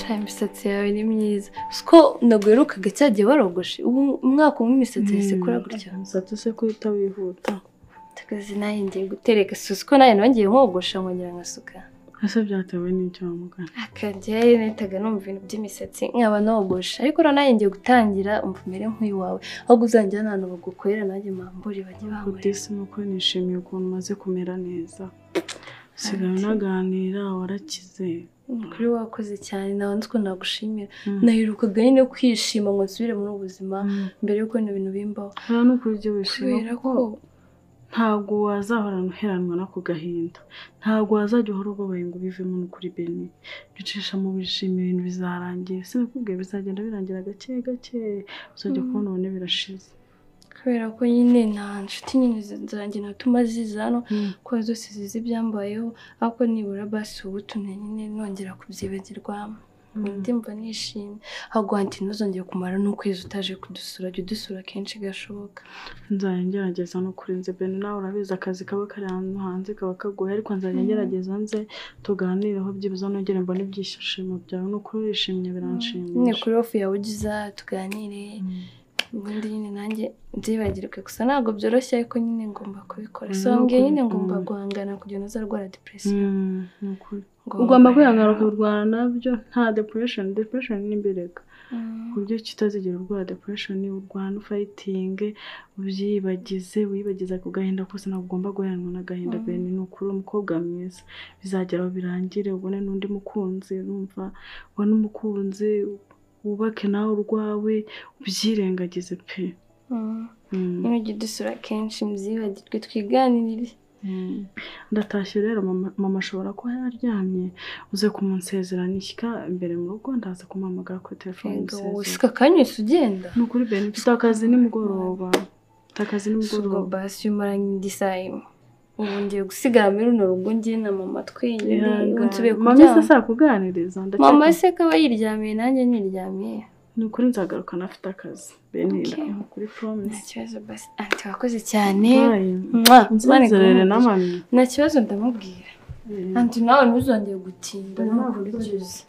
Sha imisatsi yawe ni myiza. Siko nagwerukaga cyagiye warogoshe. Ubu umwaka umwe imisatsi yise kura gutya. Umusatsi se kuhita wihuta. Takazi naye ngiye gutereka siko naye nongeye nkogosha nkongera nkasuka. Ese byatewe n'icyo wamugana? Akajyaye nitaga numva ibintu by'imisatsi nkaba nogosha. Ariko naye ngiye gutangira umva mere nk'uyu ahubwo uzanjyana ahantu bagukorera nanjye mamburi bajye bankorera. Disi nuko nishimiye ukuntu umaze kumera neza. Sigaye unaganira warakize. Kuri wakoze cyane nawe nzi ko nagushimira. Naherukaga nyine kwishima ngo nsubire muri ubuzima mbere yuko ibintu bimbaho. Nta n'ukuri ujye wishima ko ntabwo wazahorana uheranwa nako gahinda. Ntabwo wazajya uhora ubabaye ngo ubivemo n'ukuri Beni. Ducisha mu bishima ibintu bizarangira. Sinakubwiye bizagenda birangira gake gake uzajya kubona ubone birashize. Kubera ko nyine nta nshuti nyine zanjye natuma ziza hano ko zose zizi ibyambayeho ariko nibura basi ubu tumye nyine nongera kubyibagirwa. Ndimva nishimye. Ahubwo anti ntuzongere kumara n'ukwezi utaje kudusura, jya udusura kenshi gashoboka. Nzajya ngerageza no kurinze Beni, nawe urabizi akazi kaba kari ahantu hanze kaba kagoye, ariko nzajya ngerageza nze tuganireho byibuze nongere mbone ibyishimo byawe. N'ukuri urishimye biranshimisha. Nyine kuri ofu yawe ujye uza tuganire. Ubundi nyine nanjye nzibagirwe gusa ntabwo byoroshye ariko nyine ngomba kubikora. So mbwiye nyine ngomba guhangana kugira ngo ntazarwara depression. Ugomba kwihangana ukarwana nabyo, nta depression, depression ni imbireka. Ku buryo kitazigera urwara depression, urwana fighting, ubyibagize, wibagiza ku gahinda kose. Ntabwo ugomba guheranwa n'agahinda Beni, ni ukuri umukobwa mwiza. Bizagera birangire ubone n'undi mukunzi, urumva ubone umukunzi wubake nawe urwawe ubyirengagize pe. Nyine ujye udusura kenshi mbyibagirwe twiganirire. Ndatashye rero mama ashobora kuba yaryamye, uze kumunsezerana ishyika imbere mu rugo, ndaza kumuhamagara kuri telefone musezerane. Usika akanyuze ugenda? Ni ukuri Beni mfite akazi nimugoroba. Mfite akazi nimugoroba. Ubwo basi umaranye indi saha imwe. Ubu ngiye gusigara muri runo rugo njye na mama twenyine. Ubu nsubiye kuryama. Mama se azakuganiriza? Mama se akaba yiryamiye nanjye niryamiye. Ni ukuri nzagaruka nafite akazi Beni, kuri promise. Nta kibazo basi anti wakoze cyane. Nzerere na mami. Nta kibazo ndamubwira. Anti nawe ntuzongere gutinda nukurikiza.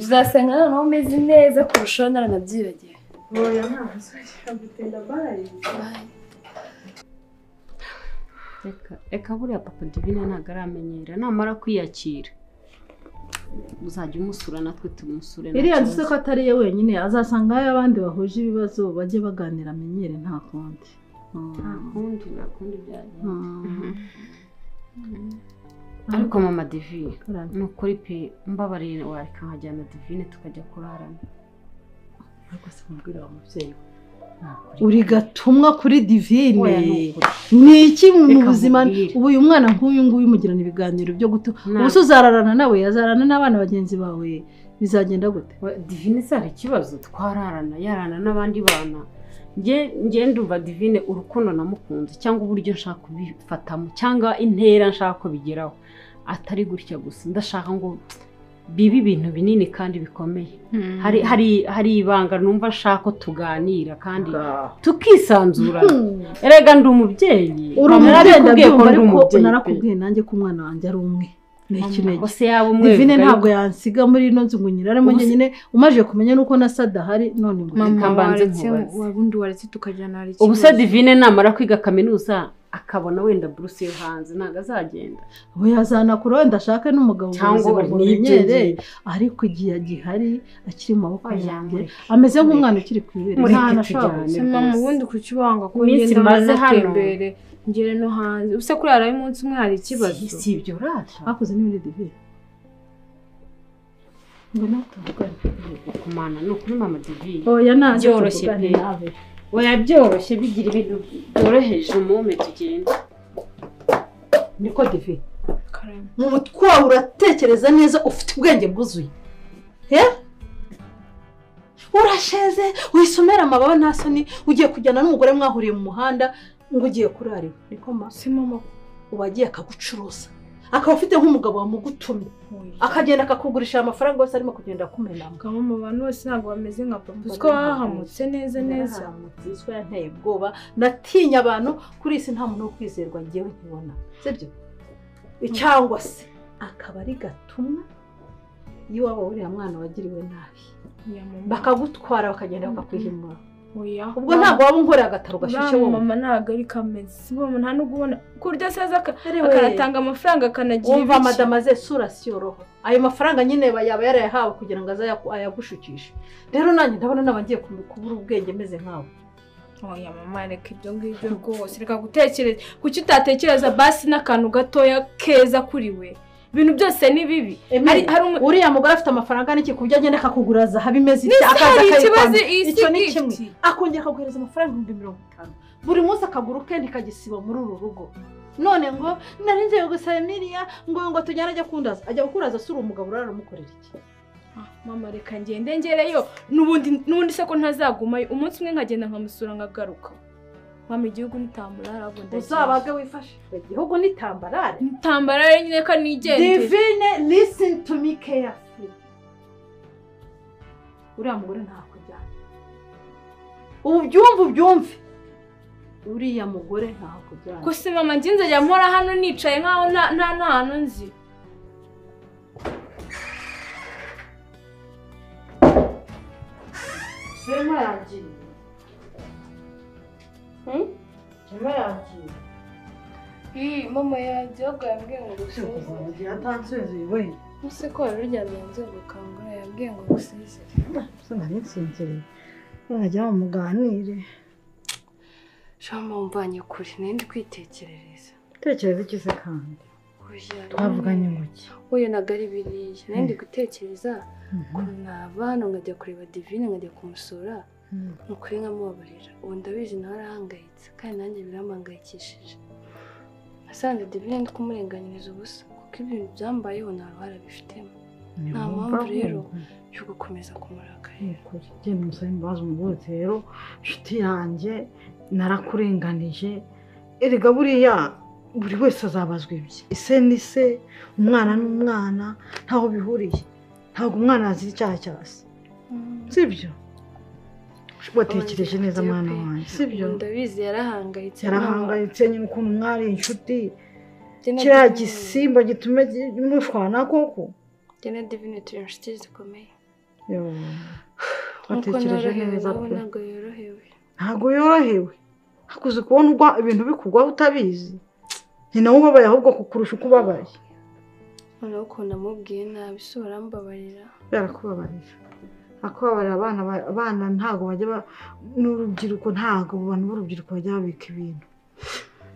Uzasanga noneho umeze neza kurushaho naranabyibagiwe. Oya ntabwo nzongera gutinda, bye. Reka buriya papa Divine ntabwo aramenyera, namara kwiyakira uzajya umusura natwe tumusure. Iriya nzu se ko atari ye wenyine, azasanga abandi bahuje ibibazo bajye baganira amenyere, nta kundi. Nta kundi, nta kundi byagenda. Ariko mama Divine ni ukuri pe, mbabariye wareka nkajyana Divine tukajya kurarana. Ariko se mubwira wa mubyeyi uri gatumwa kuri Divine ni iki mu buzima? Ubu uyu mwana nk'uyu nguyu mugirana ibiganiro byo guto, ubuse uzararana nawe, azarana n'abana bagenzi bawe, bizagenda gute? Divine se hari ikibazo? Twararana, yarana n'abandi bana. Nge ndumva Divine urukundo namukunze cyangwa uburyo nshaka kubifatamo cyangwa intera nshaka kubigeraho atari gutya gusa, ndashaka ngo bibi ibintu binini kandi bikomeye. Hari ibanga numva nshaka ko tuganira kandi tukisanzurana. Erega ndi umubyeyi. Uri umubyeyi ndabyumva, ariko narakubwiye nanjye ko umwana wanjye ari umwe. Ni ikinege. Divine ntabwo yansiga muri ino nzu ngo nyiraremo njyenyine, umaze kumenya nuko na Sada ahari none ngo reka mbanze nkubaze. Wabundi waretse tukajyana hari ikibazo. Ubu se Divine namara kwiga kaminuza akabona wenda buruse yo hanze ntabwo azagenda? We yazanakura wenda ashake n'umugabo cyangwa bumenyere, ariko igihe agihari akiri mu maboko yanjye ameze nk'umwana ukiri ku ibere. Nta ashobora. Mama ubundi kuki wanga ko ngenda natembere ngere no hanze? Use kurara umunsi umwe hari ikibazo? Si ibyo rata bakoze n'ibindi Divine. Ngwino tuvugane. Kumana ni ukuri mama Divine. Oya naze byoroshye pe. Oya byoroshye, bigira ibintu byoroheje umume tugenda. Niko Divine. Mu mutwe wawe uratekereza neza, ufite ubwenge bwuzuye. Urasheze wisomera amababa nta soni, ugiye kujyana n'umugore mwahuriye mu muhanda ngo ugiye kurara iwe. Niko ma? Si mama. Uba agiye akagucuruza, akaba afite nk'umugabo wamugutumye, akagenda akakugurisha amafaranga yose arimo kugenda akumenamo. Mama abantu bose ntabwo bameze nka papa. Uziko wahamutse neza neza. Hahamutse, yanteye ubwoba, natinya abantu kuri isi, nta muntu wo kwizerwa ngewe nkibona. Sibyo? Cyangwa se akaba ari gatumwa Iyo waba uriya mwana wagiriwe nabi bakagutwara bakagenda bakakwihimura. Ubwo ntabwo waba unkoreye agataro gashyushye wowe. Mama ntabwo ari kameze. Mama nta nubwo ubona kurya saza akanatanga amafaranga akanagira ibiki. Umva madama ze sura siyoroho. Ayo mafaranga nyine yaba yarayahawe kugira ngo aze ayagushukishe. Rero nanjye ndabona nabagiye kubura ubwenge meze nkawe. Oya mama reka ibyo ngibyo rwose reka gutekereza. Kuki utatekereza basi n'akantu gatoya keza kuri we? Ibintu byose ni bibi. Hari uriya mugore afite amafaranga n'iki kubyo agenda akakugura zahabu imeze iki akaza akayikwana. Icyo ni kimwe. Akongera akaguhereza amafaranga 50,000. Buri munsi akagura ukende kagisiba muri uru rugo. None ngo nari ngiye gusaba Emilia ngo tujyane ajya kundaza. Ajya gukuraza asura umugabo uraramukorera iki? Mama reka ngende ngereyo n'ubundi se ko ntazagumayo umunsi umwe nkagenda nkamusura nkagaruka. Mama igihugu nitambarara ahubwo ndagiye. Uzabage wifashe. Igihugu nitambarare. Nitambarare nyine ka nigende. Divine listen to me carefully. Uriya mugore ntakujyana. Ubu byumve. Uriya mugore ntakujyana. Ko se mama nginze njya mpora hano nicaye nkaho nta hantu nzi. Shema yagiye. Shema yagiye. Mama yagiye ahubwo yambwiye ngo gusezere. Atansezeye we. Ese ko wari uryamye nze gukangura yambwiye ngo gusezere. Nari nsinziriye. Najya mu muganire. Shema umvanye kure nari ndi kwitekerereza. Tekereza iki se kandi? Twavuganye ngo iki? Oya ntabwo ari biriya. Nari ndi gutekereza ukuntu nabana nkajya kureba Divine nkajya kumusura. Nukuri nkamubabarira. Ubu ndabizi nawe arahangayitse kandi nanjye birampangayikishije. Nasanze Divine ndi kumurenganyiriza ubusa kuko ibintu byambayeho nta ruhare abifitemo. Nta mpamvu rero yo gukomeza kumurakarira. Genda umusabe imbabazi umubwire uti rero nshuti yanjye narakurenganije. Erega buriya buri wese azabazwa ibye. Ise ni se, umwana ni umwana, ntaho bihuriye. Ntabwo umwana yazira icyaha cya se. Sibyo? Watekereje neza mwana wanjye, sibyo? Ndabizi yarahangayitse. Yarahangayitse nyine ukuntu mwari inshuti. Kiriya gisimba gitume mushwana koko. Njye na Divine turi inshuti zikomeye. Watekereje neza pe. Ntabwo yorohewe. Ntabwo yorohewe. Hakuze kubona ugwa ibintu bikugwaho utabizi. Ni nawe ubabaye ahubwo kukurusha uko ubabaye. Noneho ukuntu amubwiye nabi se barambabarira. Barakubabarira. Akubabarira abana ntago bajya n'urubyiruko ntago abantu b'urubyiruko bajya babika ibintu.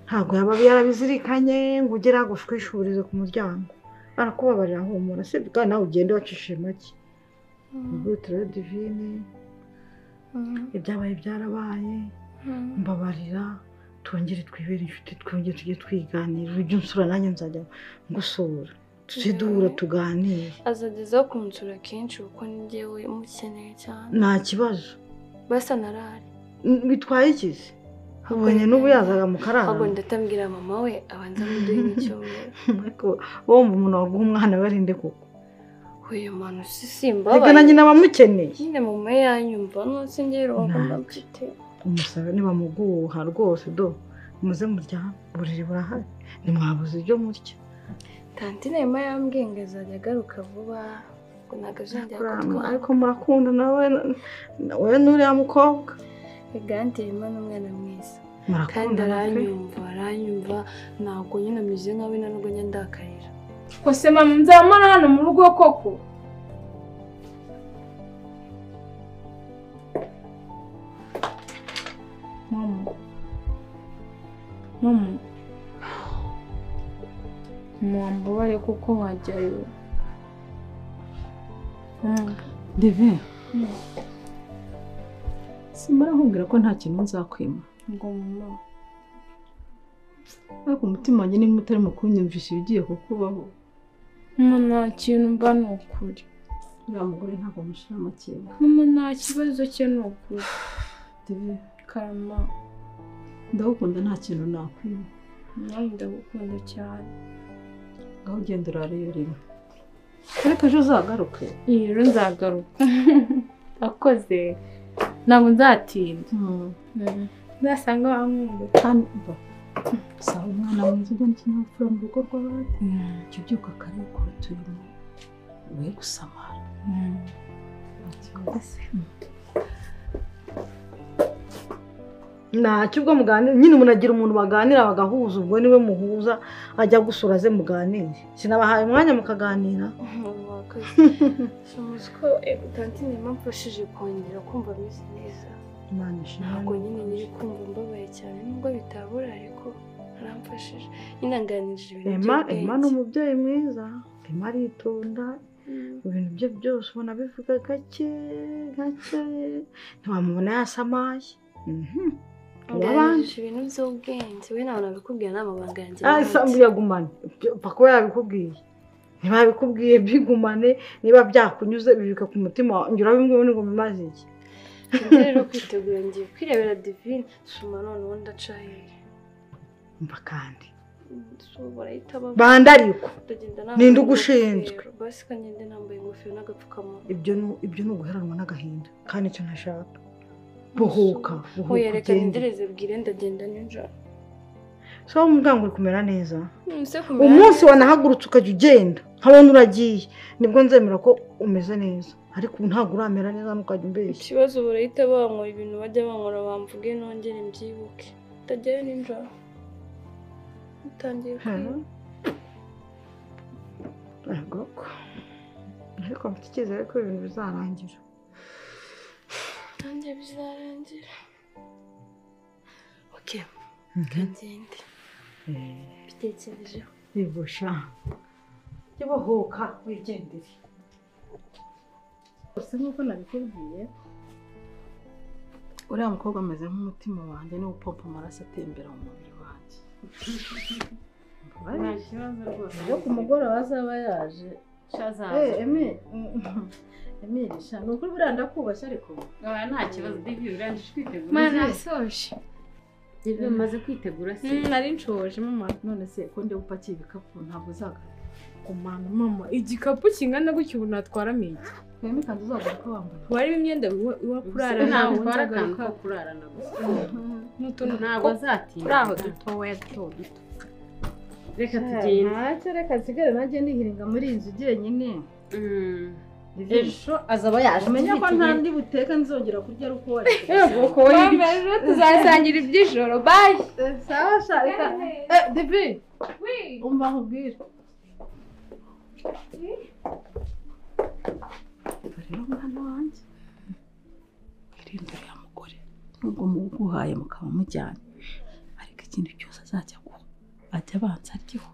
Ntago yaba yarabizirikanye ngo ugere agushwishurize ku muryango. Arakubabarira humura se kandi nawe ugende wacishije make. Ubwo Divine ibyabaye byarabaye mbabarira twongere twibere inshuti twongere tujye twiganira ujye unsura nanjye nzajya ngusura tujye duhura tuganire. Azagezaho kunsura kenshi kuko njyewe mukeneye cyane. Nta kibazo. Basa narahari. Bitwaye iki se? Ubonye n'ubu yazaga mu karara. Ahubwo ndatambwira mama we abanza muduhe n'icyumweru. Ariko wumva umuntu waguha umwana we arinde koko. Uyu muntu si simbabaye. Reka na nyina bamukeneye. Nyine mama yanyumva nose njye rero mfite. Umusabe nibamuguha rwose do muze murya buriri burahari ntimwabuze ibyo murya. Tantine Emma yambwiye ngo azajya agaruka vuba ngo ntabwo azongera kutwara. Ariko murakunda nawe we n'uriya mukobwa. Ega Emma ni umwana mwiza. Kandi aranyumva ntabwo nyine ameze nkawe na nubwo njya ndakarira. Kose mama nzamara hano mu rugo koko. Mama. Mama. Mwambabare kuko nkajyayo. Divine. Simara nkubwira ko nta kintu nzakwima. Ngo mama. Ariko umutima wanjye niba utarimo kunyumvisha ibigiye kukubaho. Mama nta kintu mba ni ukuri. Uriya mugore ntabwo amushira amakenga. Mama nta kibazo cye ni ukuri. Divine. Karama. Ndagukunda nta kintu nakwima. Nanjye ndagukunda cyane. Ngaho ugenda urareyo rimwe. Ariko ejo uzagaruke. Rero nzagaruka. Akoze. Ntabwo nzatinda. Nzasanga wankumbuye. Kandi umva. Saba umwana mwiza ujya n'ikinyabupfura mu rugo rw'abandi. Jya ubyuka kare ukora uturimo. We gusamara. Ntacyo ubwo muganira nyine umuntu agira umuntu baganira bagahuza, ubwo niwe muhuza ajya gusura aze muganire. Sinabahaye umwanya mukaganira. Muzi ko tantine yamfashije kongera kumva ameze neza. Ntabwo nyine nyiri kumva mbabaye cyane nubwo bitabura, ariko aramfashije nyine anganirije ibintu by'ubwenge. Emma ni umubyeyi mwiza, Emma aritonda, ibintu bye byose ubona bivuga gake gake, ntiwamubona yasamaye. Nganirije ibintu by'ubwenge, we ntabwo nabikubwira n'amabanga yanjye. Yagumane, pfa kuba yabikubwiye. Ntibabikubwiye bigumane, niba byakunyuze bibika ku mutima wawe, njye urabimwe ngo bimaze iki. Njye rero kwitegura ngiye kwirebera Divine, suma noneho ndaca hehe. Umva kandi bandariko ninde ugushinzwe? Basi kangende nambaye ingofero n'agapfukamunwa. Ibyo ni uguheranwa n'agahinda kandi icyo ntashaka. Buhuka, buhuka. Reka ndendereze bwire ndagenda nijoro. So umuganga uri kumera neza. Umunsi wanahagurutse ukajya ugenda nkabona uragiye, nibwo nzemera ko umeze neza. Ariko ubu ntabwo uramera neza ntukajya umbeshya. Ikibazo barahita bankora ibintu bajya bankora bamvuge nongere mbyibuke. Ndajyayo nijoro. Utangiye kwiba. Ariko mfite icyizere ko ibintu bizarangira. Nanjye bizarangira. Okay. Kagende. Bitekerejeho. Yego sha. Jya bohoka wigendere. Gusa nk'uko nabikubwiye, uriya mukobwa ameze nk'umutima wanjye, niwe upompa amaraso atembera mu mubiri wanjye. Nta kibazo rwose. Iyo ku mugoroba azaba yaje. Emile sha, ni ukuri buriya ndakubashye ariko. Nta kibazo Divi, urangije kwitegura. Mana nasoje. Divi umaze kwitegura se? Nari nshoje mama. None se ko ndi upakiye ibikapu ntabwo uzagaruka? Kumana mama, igikapu kingana gutya ubu natwaramo iki? Twembi kandi uzagaruka wambaye. Warimo imyenda iwa kurara nawe nzagaruka kurarana gusa. N'utuntu ntabwo azatinda. Kuri aho dutoya duto duto. Reka tugende. Ntacyo reka nsigare nanjye nihiringa muri iyi nzu jyenyine. Ejo azaba yaje. Umenya ko nta ndi buteka nzongera kurya ari uko wari. Yego ko mama, ejo tuzasangira iby'ijoro. Bye. Sawa sha, reka. Divi. Umva nkubwire. Rero mwana wanjye, wirinde uriya mugore nubwo muguhaye mukaba mujyanye, ariko ikintu cyose azajya guha ajya abanza aryeho,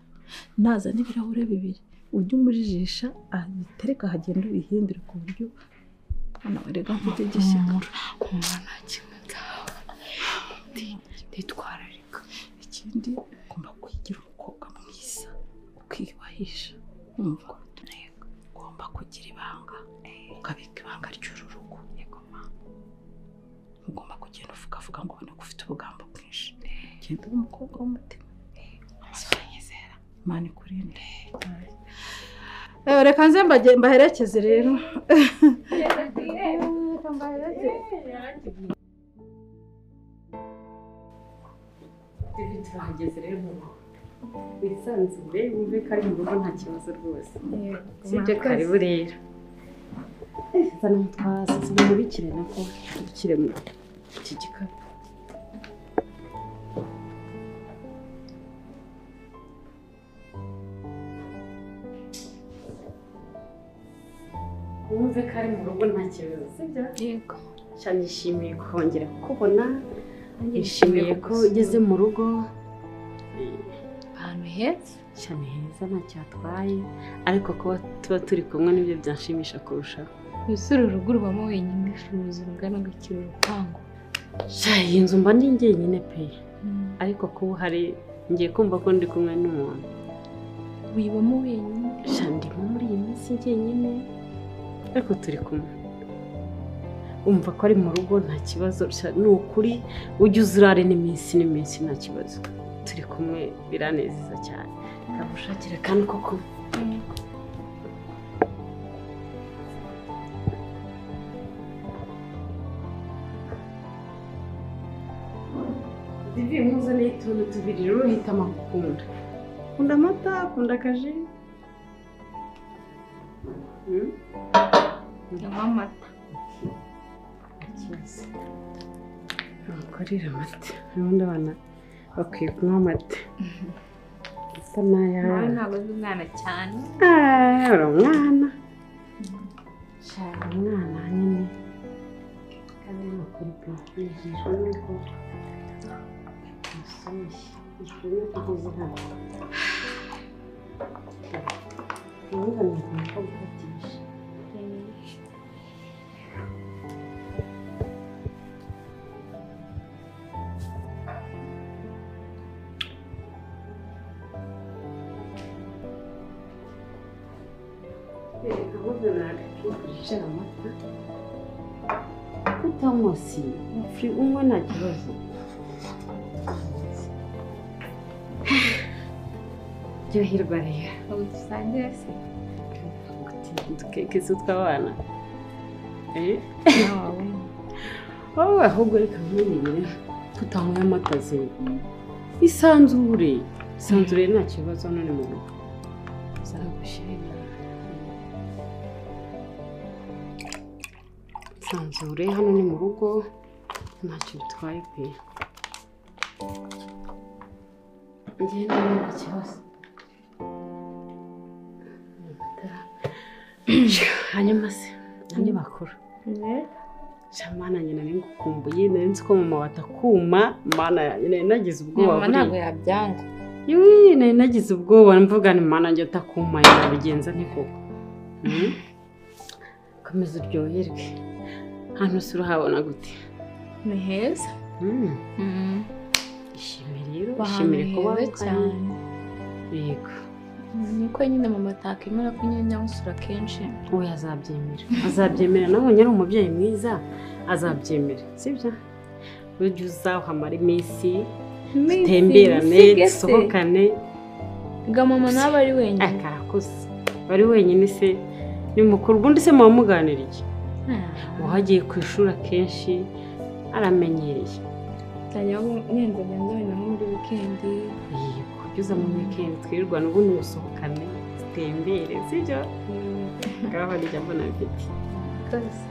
naza n'ibirahure bibiri ujye umujijisha abitereka hagenda ubihindure ku buryo mwana we rega mfite igishyika. Nta kimwe nzaba nditwararika. Ikindi ugomba kwigira umukobwa mwiza ukiyubahisha, umva ugomba kugira ibanga, ukabika ibanga ry'uru rugo. Ugomba kugenda uvugavuga ngo ubone ko ufite ubugambo bwinshi. Genda ube umukobwa w'umutima. Imana ikurinde. Reka nze mbaherekeze rero. Turahageze rero mu rugo. Wisanzure wumve ko ari mu rugo nta kibazo rwose. Sibyo, karibu rero. Zana umutwazi mubikire nako tubikire mu iki gikapu. Wumve ko ari mu rugo nta kibazo, sibyo? Yego. Cyane nishimiye kongera kukubona, nishimiye ko ugeze mu rugo. Ahantu heza. Cyane heza ntacyo hatwaye, ariko kuba tuba turi kumwe nibyo byanshimisha kurushaho. Ese uru rugo rubamo wenyine uruzi rungana gukira urupangu? Sha, iyi nzu mba ndi njyenyine pe. Ariko kuba uhari ngiye kumva ko ndi kumwe n'umuntu. Wibamo wenyine? Sha, ndimo muri iyi minsi njyenyine, ariko turi kumwe. Umva ko ari mu rugo nta kibazo, ni ukuri ujye uzurare n'iminsi n'iminsi nta kibazo. Turi kumwe biranezeza cyane. Reka ngushakire kandi koko. Divi nkuzaniye utuntu tubiri rero uhitamo gukunda. Kunda amata, kunda akaji. Nywa amata. Nkorera amata. Ubundi abana bakwiye kunywa amata. Asa n'ayawe. Nawe ntabwo uzi umwana cyane. Uri umwana. Shaka umwana nyine. Kandi ni ukuri pe. Nejejwe nuko usuye. Nejejwe nuko ugeze hano. Ntuzane akantu ko gufatisha. Amata utamusi unywa nta kibazo. Ryoherwa rero. Ubu dusangire se? Udukeke si utw'abana. Wowe ahubwo reka nkumirire tutanyweye amata ze. Isanzure. Isanzure nta kibazo none mu rugo. Zaragushimira. Isanzure hano ni mu rugo ntacyo bitwaye pe. Njye nta kibazo. Hanyuma se andi makuru. Shamana nyina nari ngukumbuye, nari nzi ko mama batakuma, mana yanjye nari nagize ubwoba. Mama ntabwo yabyanga. Yuwi nari nagize ubwoba mvuga ni mana njye atakuma yabigenza nte koko. Komeza uryoherwe. Hano se urahabona gute? Ni heza. Ishimire rero, ishimire kuba cyane. Yego. Niko nyine mama atakemera ko nyine nyamusura kenshi. Oya azabyemera. Azabyemera nabonye ari umubyeyi mwiza, azabyemera. Sibyo? Ujye uza uhamara iminsi, dutemberane, dusohokane. Ga mama nawe ari wenyine. Akarakuze. Bari wenyine se ni mukuru, ubundi se muba muganira iki? Uhagiye ku ishuri akenshi aramenyereye. Ngenza ngenda muri wikendi. Yego, ujye mu weekend twirirwana ubundi musohokane, dutembere, sibyo? Ngaho nijya mbona mfite. Rwose.